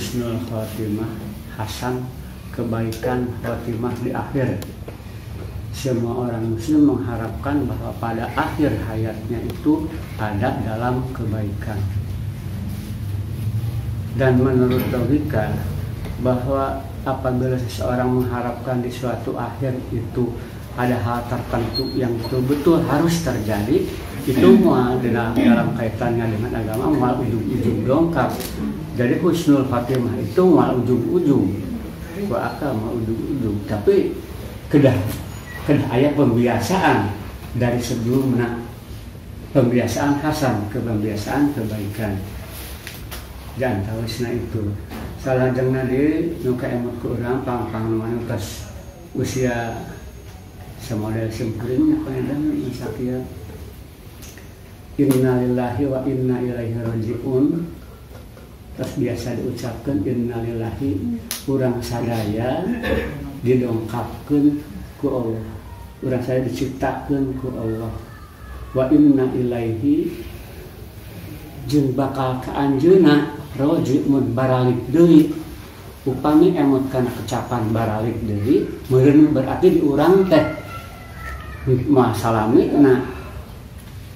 husnul khotimah hasan, kebaikan khotimah di akhir. Semua orang muslim mengharapkan bahwa pada akhir hayatnya itu ada dalam kebaikan. Dan menurut logika bahwa apabila seseorang mengharapkan di suatu akhir itu ada hal tertentu yang betul-betul harus terjadi, itu mual dalam kaitannya dengan agama mual ujung-ujung dongkap. Jadi husnul khotimah itu mual ujung-ujung, ku akal mual ujung-ujung. Tapi kedah aya pembiasaan dari sebelumnya, pembiasaan hasan ke pembiasaan kebaikan. Jangan tahu itu. Salajengna deui nu kaemut ku urang pang-pang nu tos usia samodel simkuring pangeran sakieu. Innalillahi wa inna ilaihi rajiun. Terus biasa diucapkan innalillahi, urang sadaya didongkapkeun ku Allah. Urang sadaya diciptakeun ku Allah. Wa inna ilaihi jeung bakal ka anjeunna rajiun baralik deui. Upami emot kana kecapan baralik deui meureun berarti di urang teh masalami na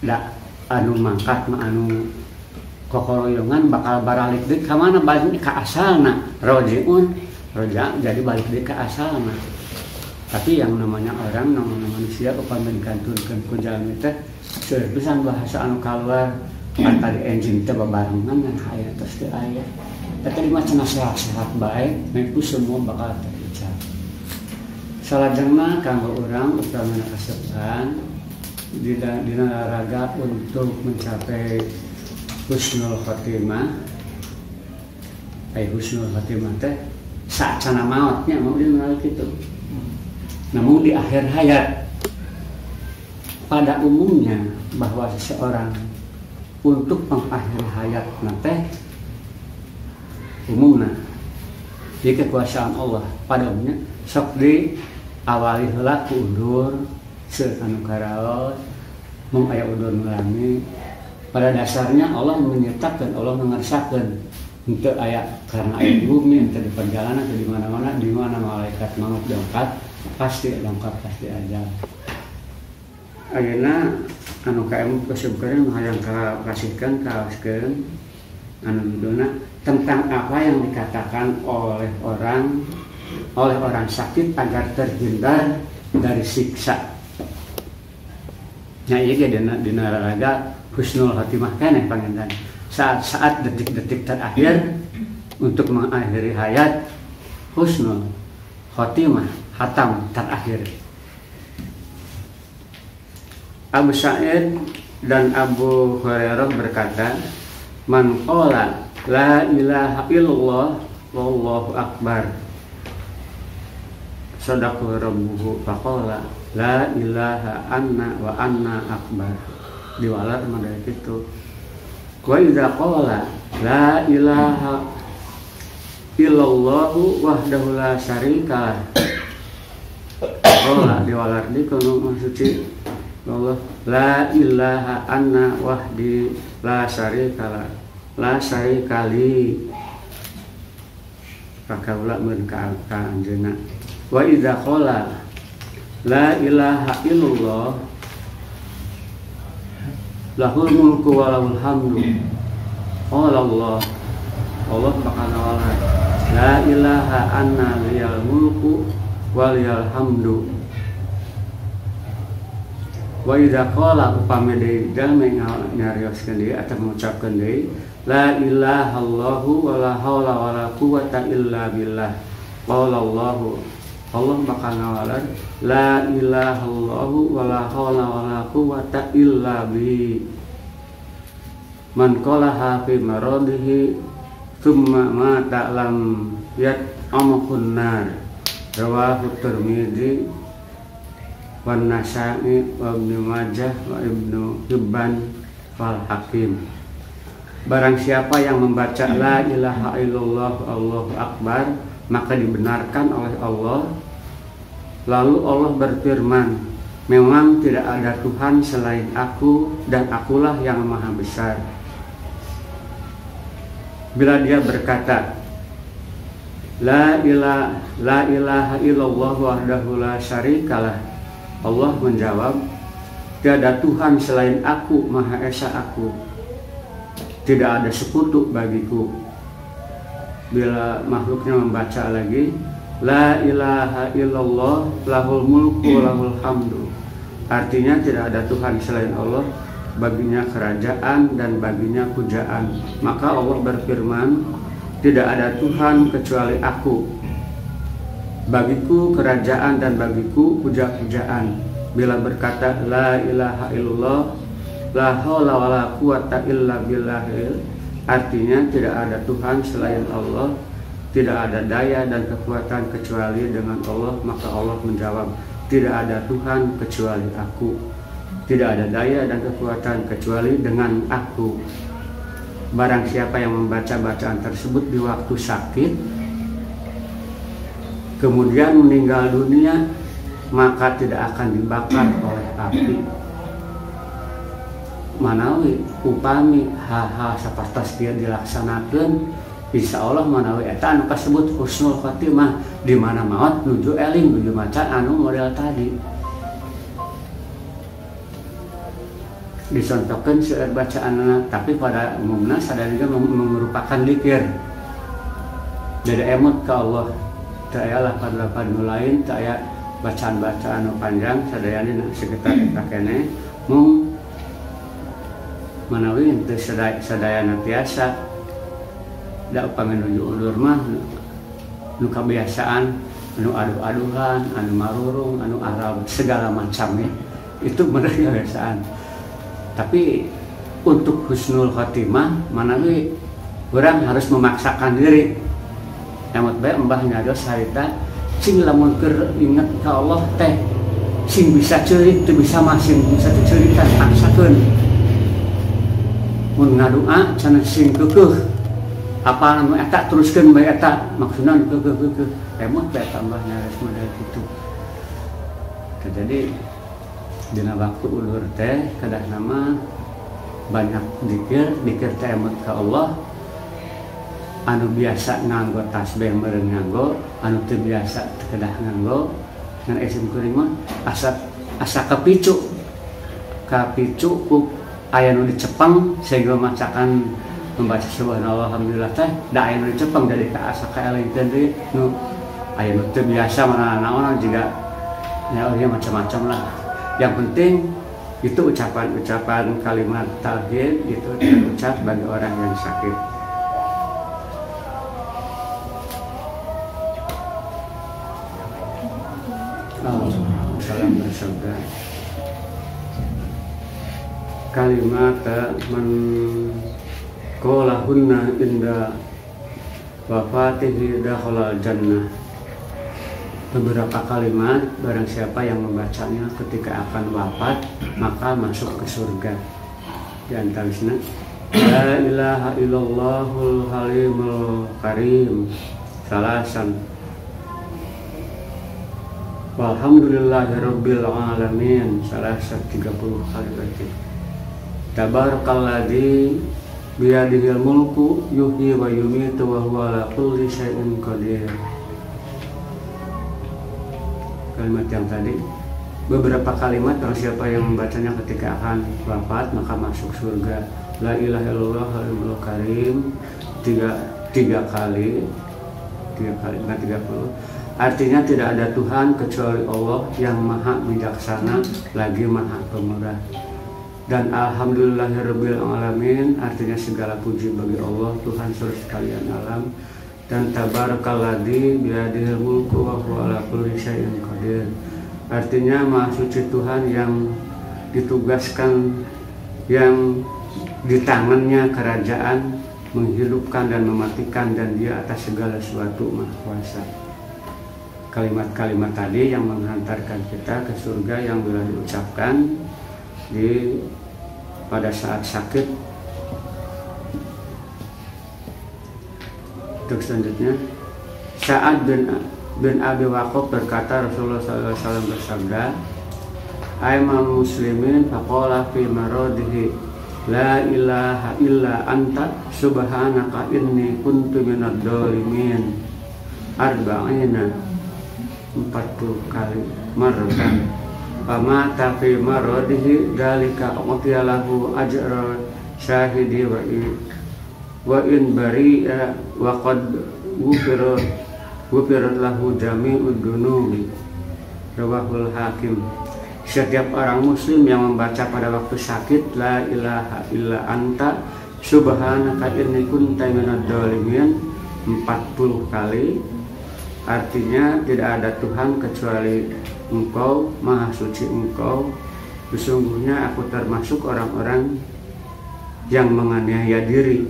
da anu mangkat mah anu kokoroyongan bakal baralik deui ka mana, balik ka asalna rajiun roja, jadi balik deui ka asalna. Tapi yang namanya orang, namanya manusia upami dikantunkeun ku jalmi teh seueur pisan bahasa anu kaluar. Kan tadi enjing teh babarengan ngan aya tos teu aya. Tadi mah cenah sehat-sehat bae, itu semua bakal terucap. Salajengna kanggo urang utamana kasepuhan dina raga untuk mencapai husnul khotimah. Ai husnul khotimah teh saacana maotnya mau dina kitu. Namun di akhir hayat pada umumnya bahwa seseorang untuk mengakhiri hayat teh umumna di kekuasaan Allah pada umumnya sok di awali heula ku undur seueur anu karaos mung aya undur nu lami. Pada dasarnya Allah menyertakan, Allah mengersakeun henteu aya karena aya di bumi, henteu di perjalanan, henteu di mana-mana, di mana malaikat maut dongkap pasti ajal. Ayeuna anu kaemu kasebutkeun hayang kasihkeun kaoskeun anu judulna tentang apa yang dikatakan oleh orang sakit agar terhindar dari siksa. Nya ieu ge dina raga husnul khotimah keneh panginten. Saat-saat detik-detik terakhir untuk mengakhiri hayat, husnul khotimah, hatam terakhir. Abu Sa'id dan Abu Hurairah berkata, man qala la ilaha illallah wallahu akbar sadaqa rabbuhu faqala la ilaha anna wa anna akbar. Diwalar mah kitu. Wa idza qala la ilaha illallahu wahdahu la syarika lah. Qala diwalar di kono suci Allah la ilaha anna wahdi la syarika la la syarika li. Pakaula mun ka anjeunna. Wa idza qala la ilaha illallah lahul mulku wa lahul hamdu qala Allah, Allah bakal nawalan la ilaha anna liyal mulku wa liyal hamdu. Wa idza qala upami deui jalmi nyarioskeun deui atau mengucapkeun deui la ilaha illallahu wa la haula wa la quwata illa billah qala Allahu, Allah bakal ngawalan la ilaha illallahu wa la haula wa la quwata illa bi. Man qalaha fi maradihi thumma mata lam yat'amhun nar. Rawahu Tirmidzi wan Nasa'i wa Ibnu Majah wa Ibnu Hibban wal Hakim. Barang siapa yang membaca la ilaha illallah Allahu akbar, maka dibenarkan oleh Allah. Lalu Allah berfirman, memang tidak ada Tuhan selain aku dan akulah yang maha besar. Bila dia berkata, La ilaha illallah wahdahu la syarikalah. Allah menjawab, tiada Tuhan selain aku, Maha Esa aku. Tidak ada sekutu bagiku. Bila makhluknya membaca lagi, la ilaha illallah lahul mulku lahul hamdu. Artinya tidak ada Tuhan selain Allah, baginya kerajaan dan baginya pujaan. Maka Allah berfirman, tidak ada Tuhan kecuali aku, bagiku kerajaan dan bagiku puja-pujaan. Bila berkata la ilaha illallah la haula wala quwata illa billahil, artinya tidak ada Tuhan selain Allah, tidak ada daya dan kekuatan kecuali dengan Allah. Maka Allah menjawab, tidak ada Tuhan kecuali aku, tidak ada daya dan kekuatan kecuali dengan aku. Barang siapa yang membaca bacaan tersebut di waktu sakit, kemudian meninggal dunia, maka tidak akan dibakar oleh api. Manawi upami hal-hal sapertos dia dilaksanakan, insya Allah manawi eta anu kasebut husnul khotimah, di mana maot nuju eling nuju maca anu model tadi. Disontohkan seueur bacaanna, tapi pada umumna sadaya merupakan zikir. Jadi emut ke Allah, teu aya lapan-lapan nu lain, teu aya bacaan-bacaan nu panjang, sadayana sekitar eta keneh. Mung manawi teu sadayana tiasa, da upami nuju ulur mah nu kabiasaan, anu aduh-aduhan, anu marurung, anu arab, segala macamnya itu bener kebiasaan. Tapi untuk husnul khotimah manawi orang harus memaksakan diri. Emot bae embah nyarios harita sing lamun keur inget ka Allah teh sing bisa ceurik teu bisa mah sing bisa diceurikan paksakeun. Mun ngadua cenah sing keukeuh apa anu eta teruskeun bae eta maksudna keukeuh-keukeuh. Emot bae tambah nyarios model kitu. Jadi dina waktu ulur teh kedah nama banyak dikir, dikir teh emot ka Allah. Anu biasa nganggo tasbih meureun nganggo, anu teu biasa teu kedah nganggo. Ngan esim kuring mah asa kapicu. Kapicu ku aya nu dicepeng sehingga macakan membaca subhanallah alhamdulillah teh da aya nu dicepeng jadi ka asa kaelingkeun deui nu aya nu teu biasa mana naon juga ya macam-macam lah. Yang penting itu ucapan-ucapan kalimat tauhid itu terucap bagi orang yang sakit. Salam bersabda kalimat man qalahunna inda wafatihi dakhala jannah. Beberapa kalimat barang siapa yang membacanya ketika akan wafat maka masuk ke surga. Di antaranya la ilaha illallahul halimul karim salasan, walhamdulillahirabbil alamin salasa 30 kali berarti. Tabarakalladzi biyadihil mulku yuhyi wa yumiitu wa huwa ala kulli syai'in qadir. Kalimat yang tadi, beberapa kalimat barang siapa yang membacanya ketika akan wafat maka masuk surga. La ilaha illallah halimul karim tiga kali, bukan 30. Artinya tidak ada Tuhan kecuali Allah yang maha bijaksana lagi maha pemurah. Dan alhamdulillahirabbil alamin artinya segala puji bagi Allah Tuhan seluruh sekalian alam. Dan tabarakalladzi biyadihil mulku wa huwa ala kulli syai'in qadir. Artinya maha suci Tuhan yang ditugaskan, yang di tangannya kerajaan menghidupkan dan mematikan, dan dia atas segala sesuatu maha kuasa. Kalimat-kalimat tadi yang menghantarkan kita ke surga yang bila diucapkan di pada saat sakit. Untuk selanjutnya, Sa'ad bin Abi Waqqas berkata, Rasulullah SAW bersabda, "Aimal muslimin faqala fi maradihi la ilaha illa anta subhanaka inni kuntu minadh dhalimin." arba'ina 40 kali marratan fama fi maradihi dzalika u'tiya lahu ajra syahidi wa in bari'a wa qad ghufirat lahu jami'ud dunubi. Rawahul Hakim. Setiap orang muslim yang membaca pada waktu sakit la ilaha illa anta subhanaka inni kunta minadz dzalimin 40 kali, artinya tidak ada Tuhan kecuali Engkau, Maha Suci Engkau, sesungguhnya aku termasuk orang-orang yang menganiaya diri.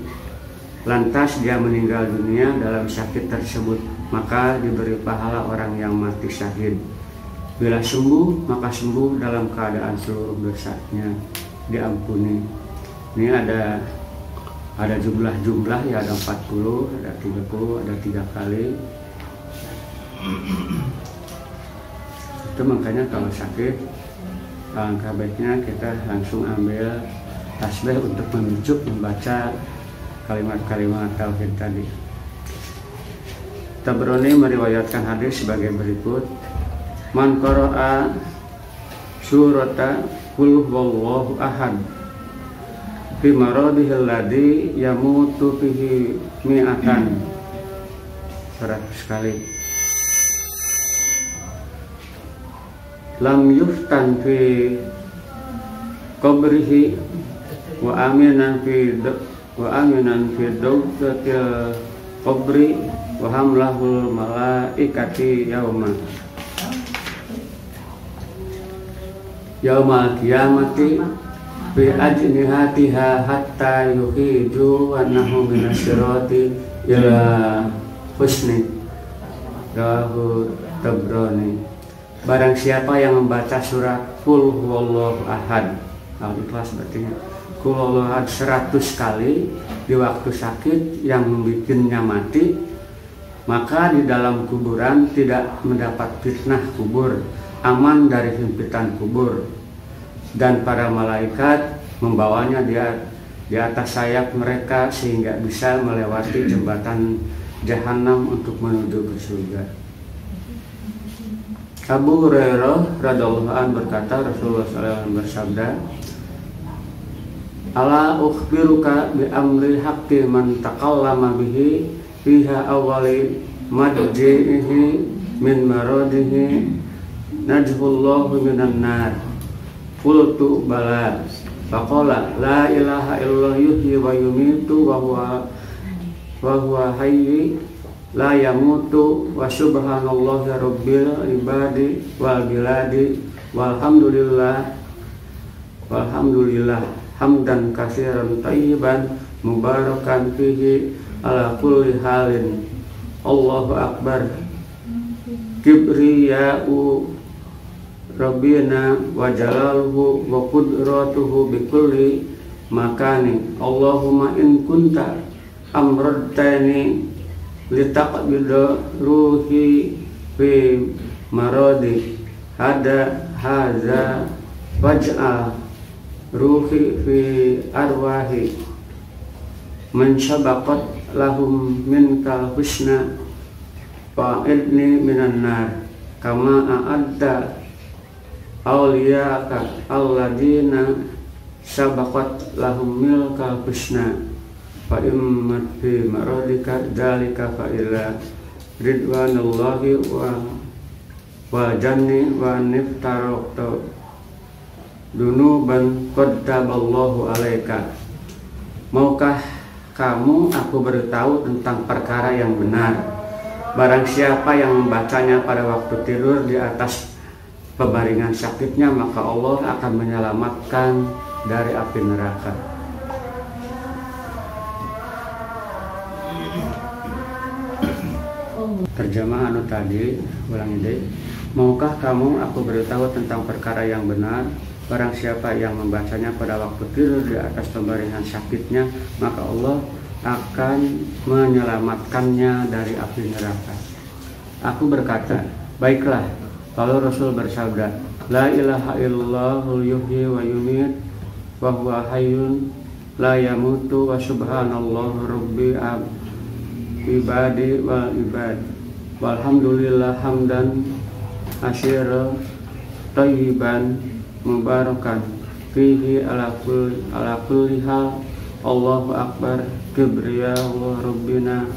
Lantas dia meninggal dunia dalam sakit tersebut, maka diberi pahala orang yang mati syahid. Bila sembuh, maka sembuh dalam keadaan seluruh dosanya diampuni. Ini ada jumlah-jumlah ya, ada 40, ada 30, ada 3 kali. Itu makanya kalau sakit, alangkah baiknya kita langsung ambil tasbih untuk memicu membaca kalimat-kalimat tauhid tadi. Tabrani meriwayatkan hadis sebagai berikut. Man qara'a surata qul huwallahu ahad fi maradihi alladhi yamutu fihi mi'atan 100 kali lam yuftan fi qabrihi wa aminan fi dawdatil qabri wa hamlahul malaikati yaumal qiyamati bi ajnihatiha hatta yuhiju annahu minasyirati ila husni. Rawahu Tabrani. Barang siapa yang membaca surat Qul huwallahu ahad, Al-Ikhlas berarti Qul huwallahu ahad 100 kali di waktu sakit yang membikinnya mati, maka di dalam kuburan tidak mendapat fitnah kubur, aman dari himpitan kubur, dan para malaikat membawanya di atas sayap mereka sehingga bisa melewati jembatan jahanam untuk menuju ke surga. Abu Hurairah radhiyallahu anhu berkata, Rasulullah SAW bersabda, Ala ukhbiruka bi amril haqqi man taqallama bihi fiha awwali madji'ihi min maradihi najhullahu minan nar. Qultu bala. Faqala la ilaha illallah yuhyi wa yumitu wa huwa hayy la yamutu wa subhanallahi rabbil ibadi wal biladi walhamdulillah walhamdulillah hamdan katsiran thayyiban mubarakan fihi ala kulli halin. Allahu akbar. Kibriya'u Rabbina wa jalaluhu wa qudratuhu bikulli makani. Allahumma in kunta amradtani litaqbida ruhi fi maradi hada haza waj'al ruhi fi arwahi man sabaqat lahum minkal husna fa'idni minan nar kama a'adda awliyaka alladina sabaqat lahum milkal husna fa immat fi maradika dzalika fa ila ridwanullahi wa janni wa niftaraqta dunuban qad taballahu alaika. Maukah kamu aku beritahu tentang perkara yang benar? Barang siapa yang membacanya pada waktu tidur di atas pebaringan sakitnya, maka Allah akan menyelamatkan dari api neraka. Terjemah anu tadi, ulangi deh. Maukah kamu aku beritahu tentang perkara yang benar? Barang siapa yang membacanya pada waktu tidur di atas pembaringan sakitnya, maka Allah akan menyelamatkannya dari api neraka. Aku berkata, baiklah. Lalu Rasul bersabda, La ilaha illallahul yuhyi wa yumit wa huwa hayyun la yamutu wa subhanallahu rabbi ibadi wal ibad Walhamdulillah hamdan asyira thayyiban mubarakan fihi ala kulli hal. Allahu akbar kibriya wa rabbina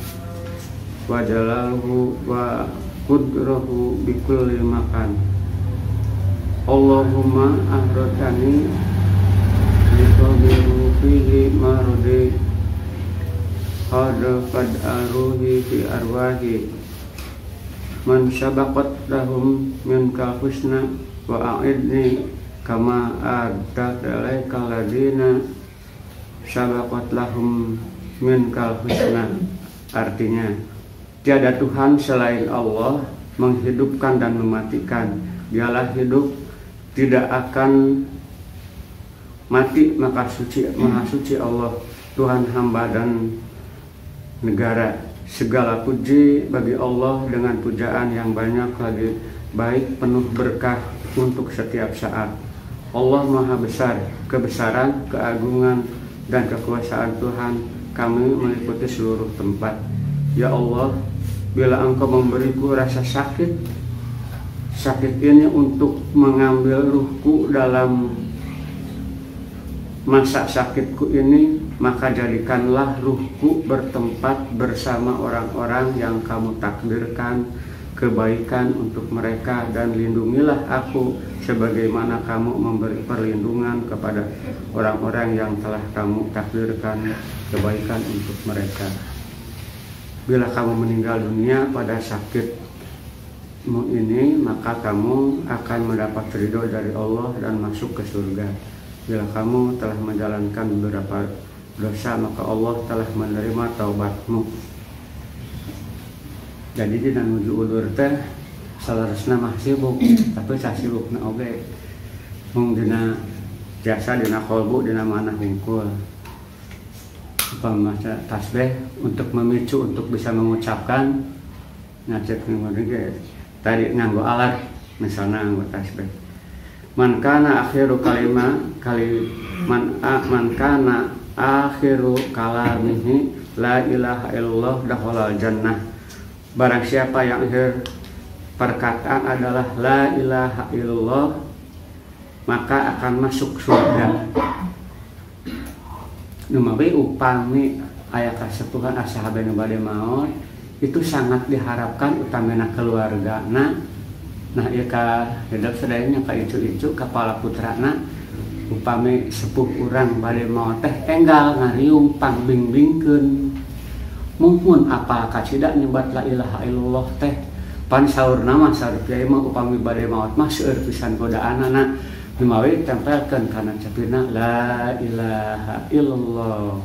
wa jalaluhu wa qudrahu bi kulli makan. Allahumma ahrotani litabiru fihi marudi hada qad aruhi fi arwahi man sabaqat lahum minkal husna wa a'idni kama a'adta alaika ladina sabaqat lahum minkal husna. Artinya, tiada Tuhan selain Allah, menghidupkan dan mematikan. Dialah hidup, tidak akan mati, maka suci, maha suci Allah, Tuhan hamba dan negara. Segala puji bagi Allah dengan pujaan yang banyak lagi baik, penuh berkah untuk setiap saat. Allah maha besar, kebesaran, keagungan, dan kekuasaan Tuhan kami meliputi seluruh tempat. Ya Allah, bila Engkau memberiku rasa sakit, sakit ini untuk mengambil ruhku dalam masa sakitku ini, maka jadikanlah ruhku bertempat bersama orang-orang yang kamu takdirkan kebaikan untuk mereka, dan lindungilah aku sebagaimana kamu memberi perlindungan kepada orang-orang yang telah kamu takdirkan kebaikan untuk mereka. Bila kamu meninggal dunia pada sakitmu ini, maka kamu akan mendapat ridho dari Allah dan masuk ke surga. Bila kamu telah menjalankan beberapa dosa, maka Allah telah menerima taubatmu. Jadi dina nuju udur teh saleresna mah sibuk, tapi sasibukna oge mung dina jasa, dina kolbu, dina manah hungkul. Upama tasbih untuk memicu untuk bisa mengucapkan ngacek ge tadi nganggo alat, misalnya nganggo tasbih. Man kana akhiru kalima kali man man kana akhiru kalamihi la ilaha illallah dakhalal jannah. Barang siapa yang akhir perkataan adalah la ilaha illallah, maka akan masuk surga. Numawi upami aya kasepuhan ashabe nu bade maot itu sangat diharapkan utamina keluargana. Nah ieu ka hidup sadayana ka incu-incu kepala putrana upami sepuh urang bade maot teh enggal ngariung pangbimbingkeun. Muhun apa kacida nyebat la ilaha illallah teh pan saurna mah saur kiai mah upami bade maot mah seueur pisan godaanana. Numawi tempelkeun kana cepina la ilaha illallah,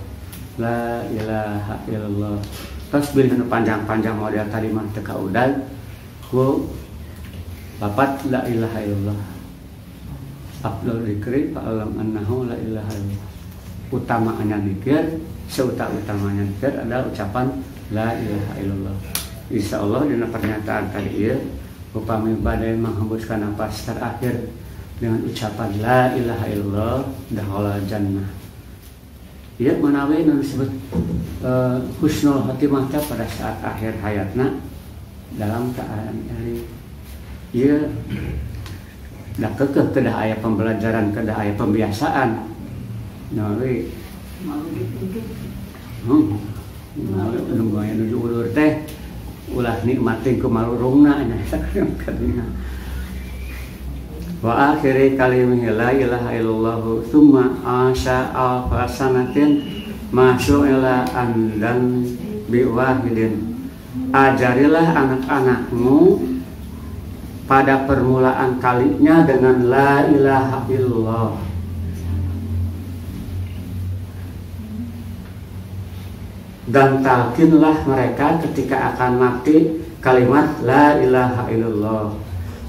la ilaha illallah. Terus bilih nu panjang-panjang model tadi mah teu kaudag ku lapat la ilaha illallah. Afdal dzikri fa'lam annahu la ilaha illallah. Utamaannya dzikir, seuta-utamanya dzikir adalah ucapan la ilaha illallah. Insyaallah dina pernyataan tadi ieu upami bade menghembuskan napas terakhir dengan ucapan la ilaha illallah dakhala jannah. Ieu manawi nu disebut husnul khotimah teh pada saat akhir hayatna dalam keadaan eling. Ieu da keukeuh kedah aya pembelajaran, kedah aya pembiasaan. Nawi nunggu aya nuju ulur teh ulah nikmatin kumalurungna nya kadinya. Wa akhiri kalimihi la ilaha illallah tsumma asya alfa sanatin masyu'ila andan biwahidin. Ajarilah anak-anakmu pada permulaan kalinya dengan la ilaha illallah. Dan talkinlah mereka ketika akan mati kalimat la ilaha illallah.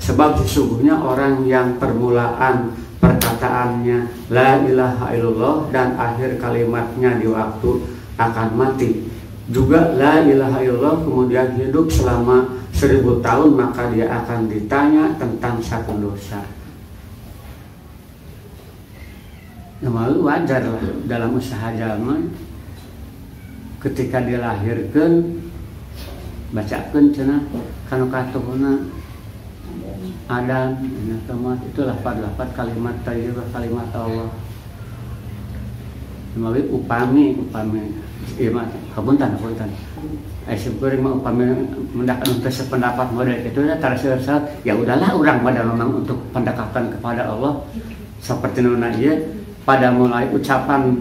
Sebab sesungguhnya orang yang permulaan perkataannya la ilaha illallah dan akhir kalimatnya di waktu akan mati juga la ilaha illallah, kemudian hidup selama 1000 tahun, maka dia akan ditanya tentang satu dosa. Ya, malu wajar lah dalam usaha jalma ketika dilahirkan Bacakeun cenah kanu katuhuna Adam cenah itu lafaz-lafaz kalimat thayyibah kalimat Allah. Mawi upami ieu mah hapunten hapunten. Ai syukur mah upami mendak anu teu sependapat model kitu da tara ya udahlah urang mah memang untuk pendekatan kepada Allah seperti nu ieu pada mulai ucapan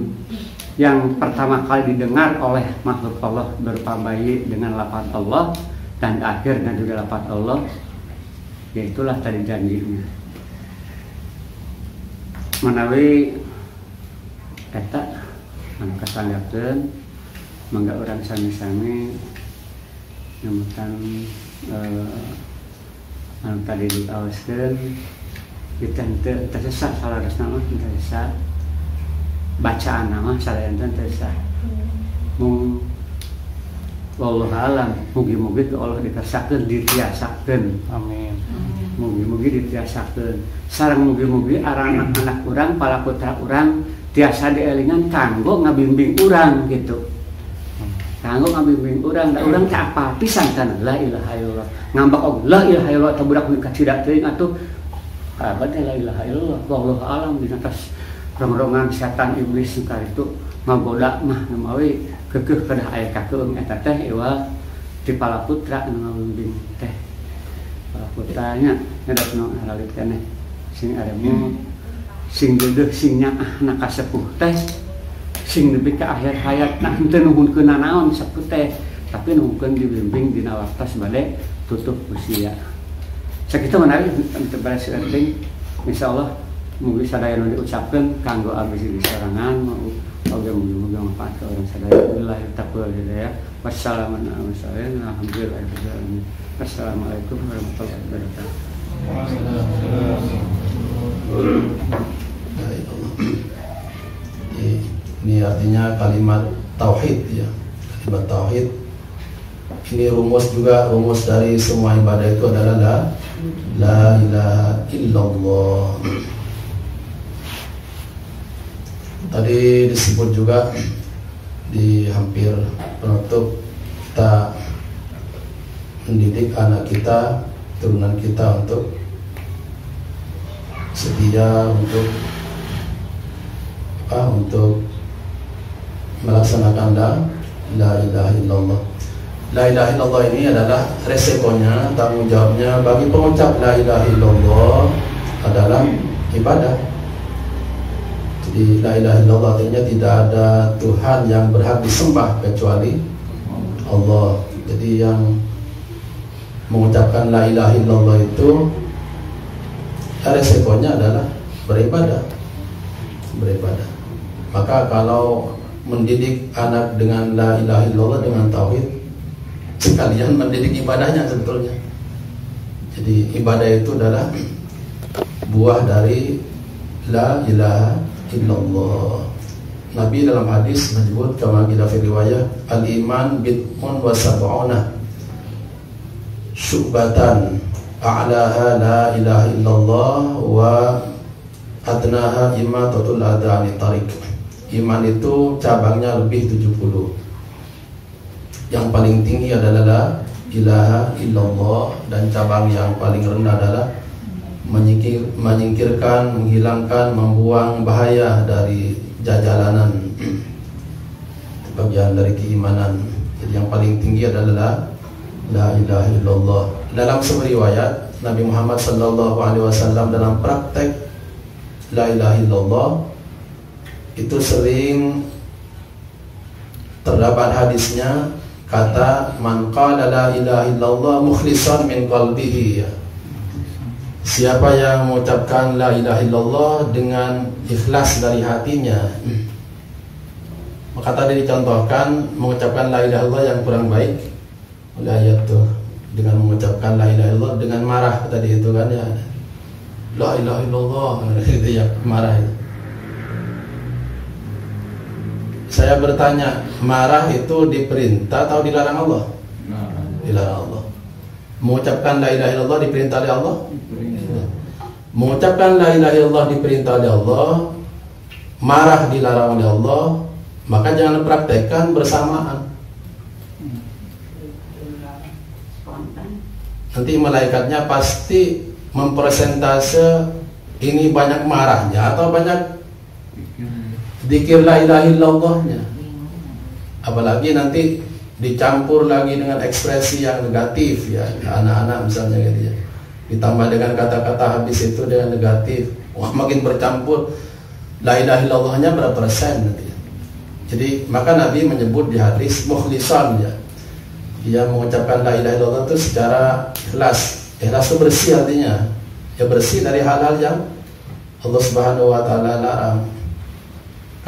yang pertama kali didengar oleh makhluk Allah berupa bayi dengan lafaz Allah dan akhirnya juga lafaz Allah, yaitulah tadi janjinya. Manawi eta anu kasanggapkeun mangga urang sami-sami nyemutan anu tadi diaoskeun kita henteu teu sesah salarasna mah teu sesah. Bacaan nama sadayana teu sah. Mung wallahu alam, mugi-mugi ku Allah dikersakeun ditiasakeun. Amin. Mugi-mugi ditiasakeun. Sareng mugi-mugi anak-anak urang, para putra urang tiasa dielingan kanggo ngabimbing urang gitu. Kanggo ngabimbing urang, da urang teh apal pisan kana la ilaha illallah. Ngambek og la ilaha illallah teh budak nu kacida teuing atuh. Kabar teh la ilaha illallah, wallahu alam dina tas rongrongan setan iblis nu itu ngagoda mah namawi keukeuh kedah aya kakeung eta teh iwal ti palaputra anu ngabimbing teh. Palaputranya ngadap nu haralit keneh sing aremu sing deudeuh sing nyaahna ka sepuh teh sing nepi ka akhir hayat nah henteu nuhunkeun nanaon sepuh teh tapi nuhunkeun dibimbing dina waktos bade tutup usia. Sakitu menawi teu beres penting insyaallah mugi sadaya nu diucapkeun kanggo abdi di sorangan oge mugi-mugi manfaat ka urang sadaya. Billahi taqwa hidayah. Wassalamualaikum warahmatullahi wabarakatuh. Wassalamualaikum warahmatullahi wabarakatuh. Ini artinya kalimat tauhid ya. Kalimat tauhid ini rumus juga, rumus dari semua ibadah itu adalah la ilaha illallah. Tadi disebut juga di hampir penutup, kita mendidik anak kita, turunan kita untuk setia, untuk apa? Untuk melaksanakan la ilaha illallah. La ilaha illallah ini adalah resikonya, tanggung jawabnya bagi pengucap la ilaha illallah adalah ibadah. Jadi la ilaha illallah artinya tidak ada Tuhan yang berhak disembah kecuali Allah. Jadi yang mengucapkan la ilaha illallah itu resikonya adalah beribadah. Beribadah. Maka kalau mendidik anak dengan la ilaha illallah, dengan tauhid, sekalian mendidik ibadahnya sebetulnya. Jadi ibadah itu adalah buah dari la ilaha illallah. Nabi dalam hadis menyebut kama qila fi riwayah, al-iman bid'un wa sab'una syu'batan a'laha la ilaha illallah wa adnaha imatatul adha 'anit tariq. Iman itu cabangnya lebih 70. Yang paling tinggi adalah la ilaha illallah, dan cabang yang paling rendah adalah menyingkirkan, menghilangkan, membuang bahaya dari jalanan, bagian dari keimanan. Jadi yang paling tinggi adalah la ilaha illallah. Dalam sebuah riwayat Nabi Muhammad SAW dalam praktek la ilaha illallah itu sering terdapat hadisnya kata man qala la ilaha illallah mukhlishan min qalbihi. Siapa yang mengucapkan la ilaha illallah dengan ikhlas dari hatinya. Maka tadi dicontohkan mengucapkan la ilaha illallah yang kurang baik oleh ayat tuh, dengan mengucapkan la ilaha illallah dengan marah tadi itu kan ya, la ilaha illallah gitu ya, marah itu. Saya bertanya, marah itu diperintah atau dilarang Allah? Dilarang Allah. Mengucapkan la ilaha illallah diperintah oleh Allah? Mengucapkan la ilaha illallah diperintah oleh Allah, marah dilarang oleh Allah, maka jangan praktekkan bersamaan. Nanti malaikatnya pasti mempersentase ini banyak marahnya atau banyak dzikir la ilaha illallahnya. Apalagi nanti dicampur lagi dengan ekspresi yang negatif ya, anak-anak misalnya gitu ya. Ditambah dengan kata-kata habis itu dengan negatif, wah makin bercampur. La ilaha illallahnya berapa persen nanti. Jadi maka Nabi menyebut di hadis mukhlisan ya. Dia mengucapkan la ilaha illallah itu secara ikhlas. Ikhlas itu bersih artinya. Ya bersih dari hal-hal yang Allah Subhanahu wa taala larang.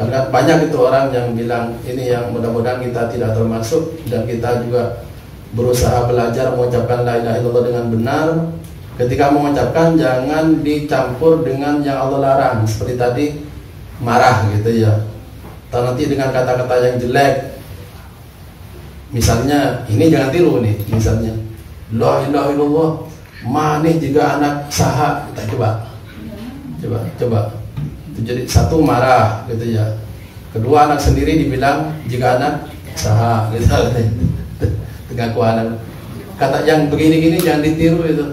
Karena banyak itu orang yang bilang ini, yang mudah-mudahan kita tidak termasuk, dan kita juga berusaha belajar mengucapkan la ilaha illallah dengan benar. Ketika mengucapkan jangan dicampur dengan yang Allah larang, seperti tadi marah gitu ya. Atau nanti dengan kata-kata yang jelek. Misalnya, ini jangan tiru nih, misalnya la ilaha illallah, maneh jika anak saha, kita coba. Coba. Jadi satu marah gitu ya. Kedua anak sendiri dibilang jika anak saha gitu. Pengakuan kata yang begini-gini jangan ditiru itu.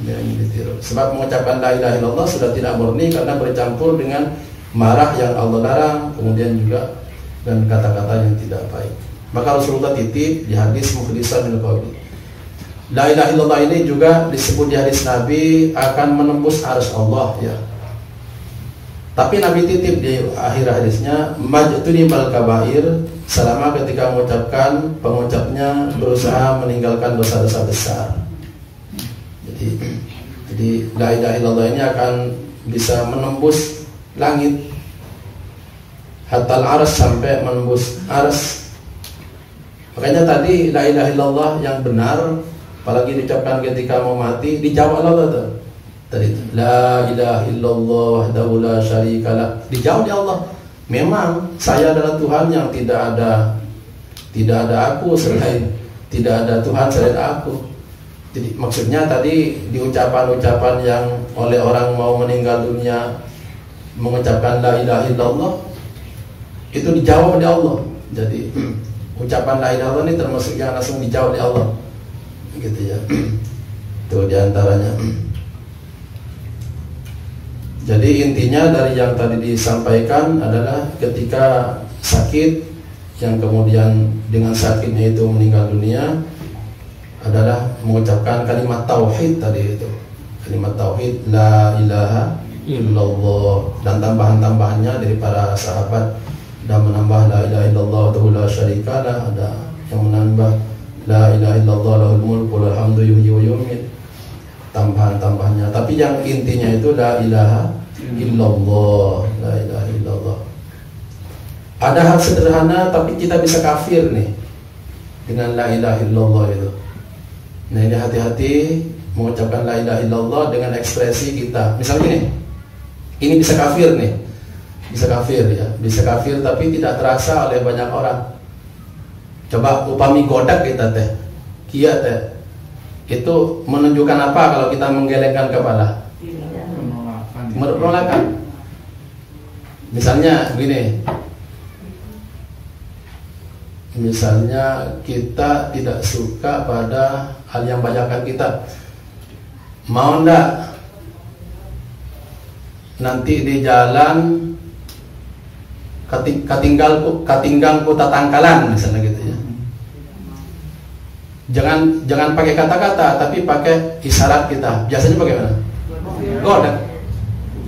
Jangan ditiru. Sebab mengucapkan la ilaha illallah sudah tidak murni karena bercampur dengan marah yang Allah larang, kemudian juga dan kata-kata yang tidak baik. Maka Rasulullah titip di hadis mukhlisan min qawli. La ilaha illallah ini juga disebut di hadis Nabi akan menembus arsy Allah ya. Tapi Nabi titip di akhir hadisnya majtunibal kabair, selama ketika mengucapkan pengucapnya berusaha meninggalkan dosa-dosa besar. Jadi la ilaha illallah ini akan bisa menembus langit hatta al-arsy, sampai menembus arsy. Makanya tadi la ilaha illallah yang benar, apalagi diucapkan ketika mau mati, dijawab Allah tuh. Tadi la ilaha illallah wahdahu la syarikalah, dijawab oleh Allah. Memang saya adalah Tuhan yang tidak ada aku selain, tidak ada Tuhan selain aku. Jadi maksudnya tadi di ucapan-ucapan yang oleh orang mau meninggal dunia mengucapkan la ilaha illallah itu dijawab oleh Allah. Jadi ucapan la ilaha illallah ini termasuk yang langsung dijawab oleh Allah, gitu ya. Itu diantaranya. Jadi intinya dari yang tadi disampaikan adalah ketika sakit yang kemudian dengan sakitnya itu meninggal dunia adalah mengucapkan kalimat tauhid tadi itu. Kalimat tauhid la ilaha illallah dan tambahan-tambahannya dari para sahabat, dan menambah la ilaha illallah wahdahu la syarikalah, ada yang menambah la ilaha illallah lahul mulku wa lahul hamdu yuhyi wa yumiit, tambahan-tambahannya. Tapi yang intinya itu la ilaha illallah, la ilaha illallah. Ada hal sederhana tapi kita bisa kafir nih dengan la ilaha illallah itu. Nah ini hati-hati mengucapkan la ilaha illallah dengan ekspresi kita. Misalnya gini, ini bisa kafir nih, bisa kafir ya, bisa kafir tapi tidak terasa oleh banyak orang. Coba upami godak kita teh, kia teh, itu menunjukkan apa kalau kita menggelengkan kepala? Penolakan. Penolakan. Misalnya begini, misalnya kita tidak suka pada hal yang banyakkan kita, mau ndak nanti di jalan katinggal kota tangkalan misalnya gitu ya. Jangan pakai kata-kata tapi pakai isyarat kita. Biasanya bagaimana? Godak.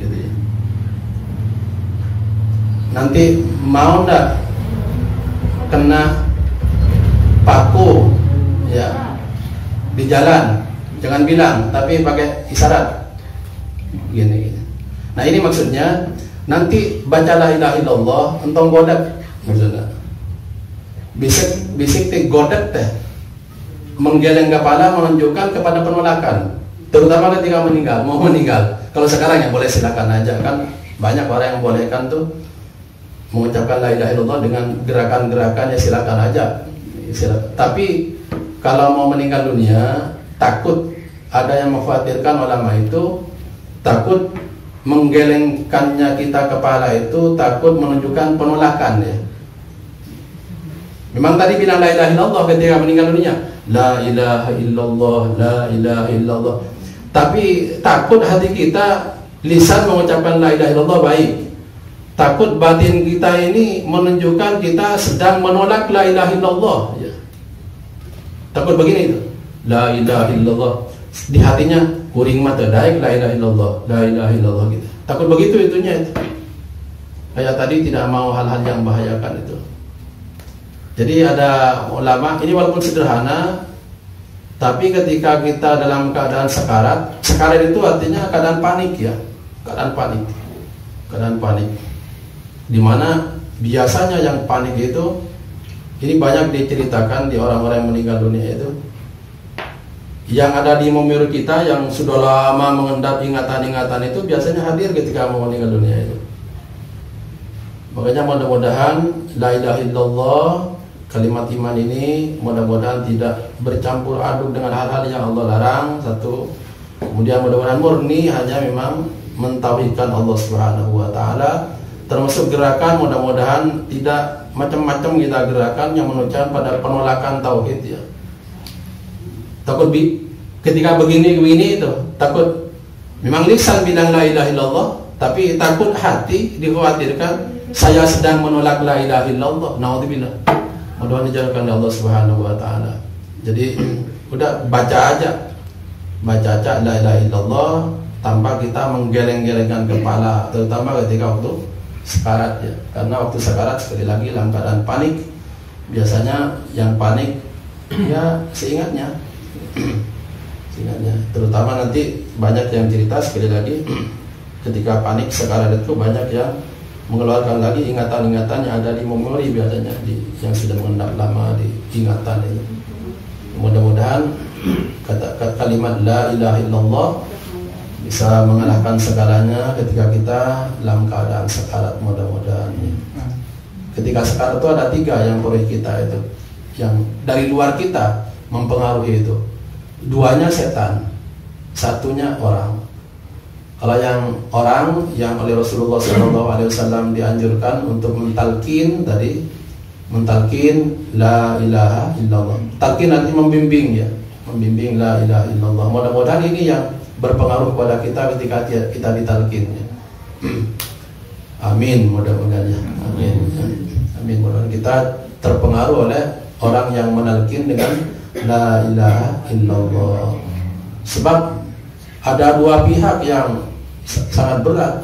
Gitu ya. Nanti mau ndak kena paku ya di jalan, jangan bilang tapi pakai isyarat gini, gini. Nah ini maksudnya nanti baca la ilaha illallah entong godak maksudnya. Bisik teh godak teh menggeleng kepala menunjukkan kepada penolakan, terutama ketika meninggal, mau meninggal. Kalau sekarang ya boleh silakan aja, kan banyak orang yang bolehkan tuh mengucapkan la ilaha illallah dengan gerakan-gerakan, ya silakan aja. Silakan. Tapi kalau mau meninggal dunia, takut ada yang mengkhawatirkan ulama itu, takut menggelengkannya kita kepala itu takut menunjukkan penolakan ya. Memang tadi bilang la ilaha illallah ketika meninggal dunia, La ilaha illallah, la ilaha illallah. Tapi takut hati kita, lisan mengucapkan la ilaha illallah baik, takut batin kita ini menunjukkan kita sedang menolak la ilaha illallah ya. Takut begini itu, la ilaha illallah, di hatinya kuring mata daik la ilaha illallah, la ilaha illallah gitu. Takut begitu itunya itu. Kayak tadi tidak mau hal-hal yang membahayakan itu. Jadi ada ulama ini walaupun sederhana, tapi ketika kita dalam keadaan sekarat, sekarat itu artinya keadaan panik ya, keadaan panik, keadaan panik. Dimana biasanya yang panik itu, ini banyak diceritakan di orang-orang yang meninggal dunia itu, yang ada di memori kita yang sudah lama mengendap ingatan-ingatan itu biasanya hadir ketika mau meninggal dunia itu. Makanya mudah-mudahan la ilaha illallah, kalimat iman ini mudah-mudahan tidak bercampur aduk dengan hal-hal yang Allah larang, satu. Kemudian mudah-mudahan murni hanya memang mentauhidkan Allah Subhanahu wa taala. Termasuk gerakan mudah-mudahan tidak macam-macam kita gerakan yang menunjukkan pada penolakan tauhid ya. Takut ketika begini-begini itu, takut memang lisan bilang la ilaha illallah, tapi takut hati dikhawatirkan saya sedang menolak la ilaha illallah. Naudzubillah. Mudah-mudahan dijauhkan oleh Allah Subhanahu wa taala. Jadi udah baca aja. Baca aja la ilaha illallah tanpa kita menggeleng-gelengkan kepala, terutama ketika waktu sekarat ya. Karena waktu sekarat sekali lagi dalam keadaan panik, biasanya yang panik ya seingatnya. Seingatnya. Terutama nanti banyak yang cerita sekali lagi ketika panik sekarat itu banyak yang mengeluarkan lagi ingatan-ingatan yang ada di memori biasanya, di, yang sudah mengendap lama di ingatan itu. Mudah-mudahan kata kalimat la ilaha illallah bisa mengalahkan segalanya ketika kita dalam keadaan sekarat, mudah-mudahan. Ketika sekarat itu ada tiga yang perlu kita itu, yang dari luar kita mempengaruhi itu. Duanya setan, satunya orang. Kalau yang orang yang oleh Rasulullah SAW dianjurkan untuk mentalkin tadi, mentalkin la ilaha illallah. Talkin artinya membimbing ya, membimbing la ilaha illallah. Mudah-mudahan ini yang berpengaruh kepada kita ketika kita ditalkin ya. Amin, mudah-mudahan ya. Amin. Amin, mudah-mudahan kita terpengaruh oleh orang yang menalkin dengan la ilaha illallah. Sebab ada dua pihak yang sangat berat,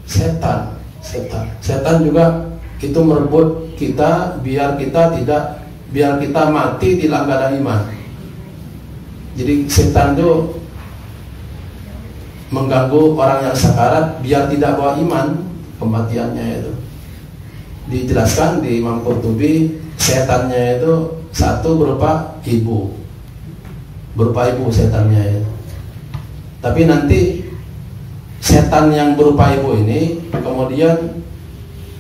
setan, setan, setan juga itu merebut kita biar kita tidak, biar kita mati di dalam keadaan iman. Jadi setan itu mengganggu orang yang sekarat biar tidak bawa iman kematiannya itu. Dijelaskan di Imam Qurtubi, setannya itu satu berupa ibu, berupa ibu setannya itu. Tapi nanti setan yang berupa ibu ini kemudian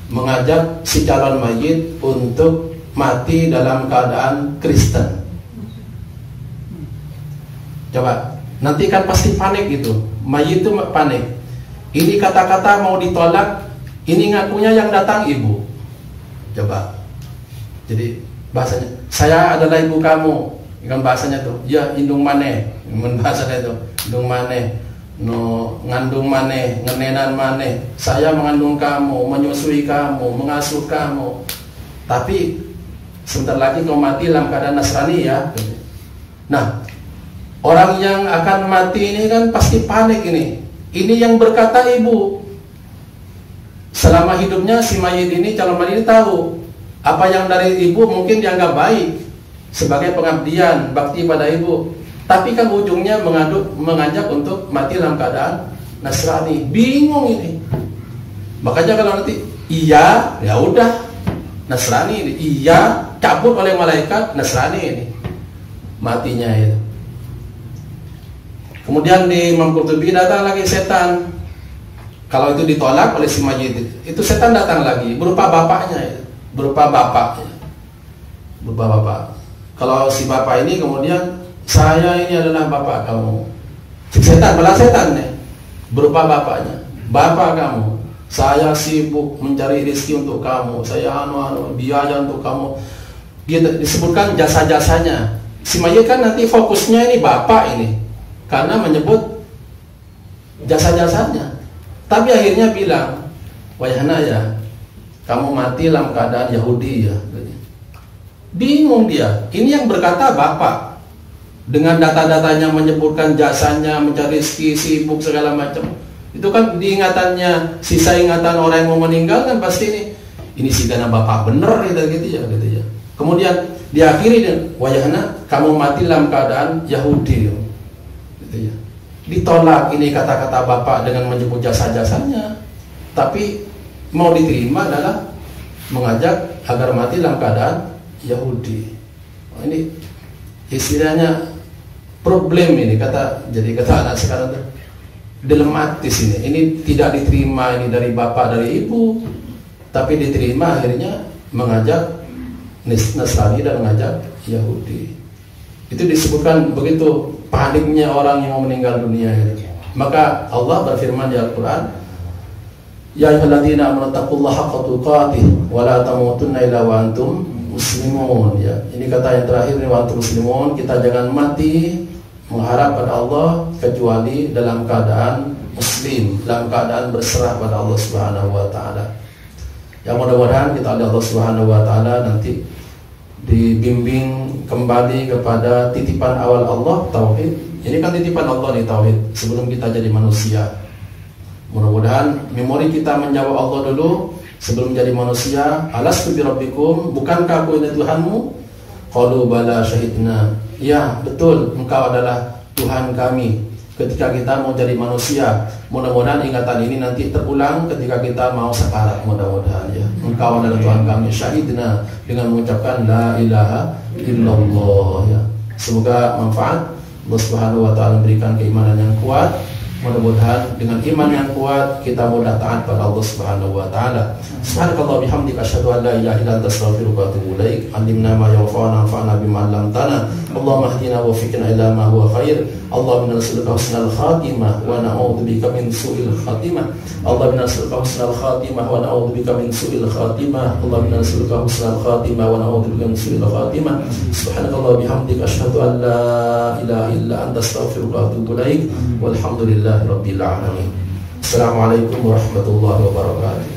mengajak si calon mayit untuk mati dalam keadaan Kristen. Coba, nanti kan pasti panik gitu. Mayit itu panik. Ini kata-kata mau ditolak, ini ngakunya yang datang ibu. Coba. Jadi bahasanya, saya adalah ibu kamu. Kan bahasanya tuh, ya indung maneh, bahasanya itu, indung maneh, no ngandung maneh, ngenenan maneh. Saya mengandung kamu, menyusui kamu, mengasuh kamu. Tapi sebentar lagi kau mati dalam keadaan Nasrani ya. Nah, orang yang akan mati ini kan pasti panik ini. Ini yang berkata ibu. Selama hidupnya si mayit ini, calon mayit ini tahu apa yang dari ibu mungkin dianggap baik sebagai pengabdian, bakti pada ibu. Tapi kan ujungnya mengajak untuk mati dalam keadaan Nasrani. Bingung ini. Makanya kalau nanti iya, ya udah Nasrani ini. Iya, cabut oleh malaikat Nasrani ini. Matinya itu. Kemudian di Imam Qurtubi datang lagi setan. Kalau itu ditolak oleh si mayit, itu setan datang lagi berupa bapaknya itu. Berupa bapaknya. Berupa bapak. Kalau si bapak ini kemudian, saya ini adalah bapak kamu. Setan, malah setan nih, berupa bapaknya. Bapak kamu, saya sibuk mencari rezeki untuk kamu, saya anu-anu biaya untuk kamu. Gitu, disebutkan jasa-jasanya. Si mayit kan nanti fokusnya ini bapak ini, karena menyebut jasa-jasanya. Tapi akhirnya bilang, wayahna ya, kamu mati dalam keadaan Yahudi ya. Bingung dia. Ini yang berkata bapak, dengan data-datanya menyebutkan jasanya, mencari rezeki, sibuk segala macam. Itu kan diingatannya, sisa ingatan orang yang mau meninggal kan pasti ini si dana bapak bener gitu, gitu ya, gitu ya. Kemudian diakhiri dengan wayahna, kamu mati dalam keadaan Yahudi, gitu ya. Ditolak ini kata-kata bapak dengan menyebut jasa-jasanya, tapi mau diterima adalah mengajak agar mati dalam keadaan Yahudi. Oh, ini istilahnya problem ini, kata, jadi kata anak sekarang tuh dilematis ini. Ini tidak diterima ini dari bapak, dari ibu, tapi diterima akhirnya mengajak Nasrani dan mengajak Yahudi. Itu disebutkan begitu paniknya orang yang mau meninggal dunia itu. Maka Allah berfirman di Al-Quran, ya ayyuhalladzina amanu taqullaha haqqa tuqatih wa la tamutunna illa wa antum muslimun. Ya, ini kata yang terakhir ini, wa antum muslimun. Kita jangan mati mengharap pada Allah kecuali dalam keadaan muslim, dalam keadaan berserah pada Allah Subhanahu wa taala. Ya, mudah-mudahan kita oleh Allah Subhanahu wa taala nanti dibimbing kembali kepada titipan awal Allah, tauhid. Ini kan titipan Allah nih, tauhid, sebelum kita jadi manusia. Mudah-mudahan memori kita menjawab Allah dulu sebelum jadi manusia. Alastu birabbikum, bukankah aku ini Tuhanmu? Qalu bala syahidna. Ya, betul, engkau adalah Tuhan kami. Ketika kita mau jadi manusia, mudah-mudahan ingatan ini nanti terulang ketika kita mau sekarat, mudah-mudahan ya. Engkau adalah Tuhan kami, syahidna, dengan mengucapkan la ilaha illallah ya. Semoga manfaat. Allah Subhanahu wa taala memberikan keimanan yang kuat. Mudah-mudahan dengan iman yang kuat kita mudah taat pada Allah Subhanahu wa taala. Subhanakallah bihamdika asyhadu an la ilaha illa anta astaghfiruka wa atubu ilaik. Allimna ma yanfa'una wanfa'na bima 'allamtana. Allahumma ihdina wa waffiqna ila ma huwa khair. Allahumma inna nas'aluka husnal khatimah wa na'udzubika min su'il khatimah. Allahumma inna nas'aluka husnal khatimah wa na'udzubika min su'il khatimah. Allahumma inna nas'aluka husnal khatimah wa na'udzubika min su'il khatimah. Subhanakallah bihamdika asyhadu an la ilaha illa anta astaghfiruka wa atubu ilaik. Walhamdulillah rabbil alamin. Assalamualaikum warahmatullahi wabarakatuh.